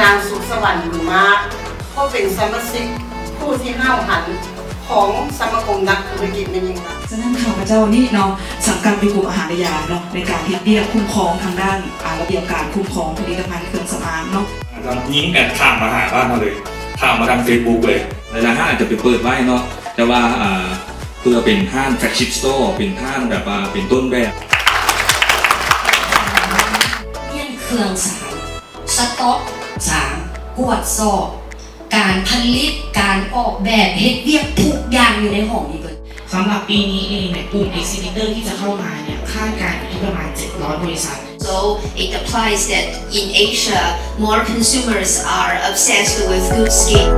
ນາງ ສຸກສະຫວັນ ບຸນມາກ ກໍເປັນສະມາຊິກຜູ້ທີ່ຫ້າວຫັນຂອງສະມາຄົມນັກທຸລະກິດແມ່ຍິງລາວ. ສະນັ້ນ ຂ້າພະເຈົ້ານີ້ເນາະ ສັງກັດຢູ່ກົມອາຫານ ແລະ ຢາເນາະ ໃນການເຮັດວຽກຄຸ້ມຄອງທາງດ້ານ ອາ ລະບຽບການຄຸ້ມຄອງຜະລິດຕະພັນເຄື່ອງສຳອາງເນາະ. ທາງຍິງແອດຖາມມາຫາບ້ານເຮົາເລີຍ ຖາມມາທາງເຟສບຸກເລີຍ. ຫຼາຍໆຮ້ານອາດຈະໄປເປີດໄວ້ເນາະ ແຕ່ວ່າ ອ່າ ເພື່ອເປັນຮ້ານແຟລັກຊິບສະໂຕ ເປັນຮ້ານແບບວ່າເປັນຕົ້ນແບບ. ມ້ຽນເຄື່ອງສາມ ສະຕັອກສາມ ກວດສອບ ການຜະລິດ ການອອກແບບ ເຮັດວຽກທຸກຢ່າງຢູ່ໃນຫ້ອງນີ້ເບິດ. สำหรับปีนี้เองเนี่ยกลุ่ม exhibitor ที่จะเข้ามาเนี่ยคาดการณ์อยู่ที่ประมาณเจ็ดร้อยบริษัท. So it applies that in Asia, more consumers are obsessed with good skin.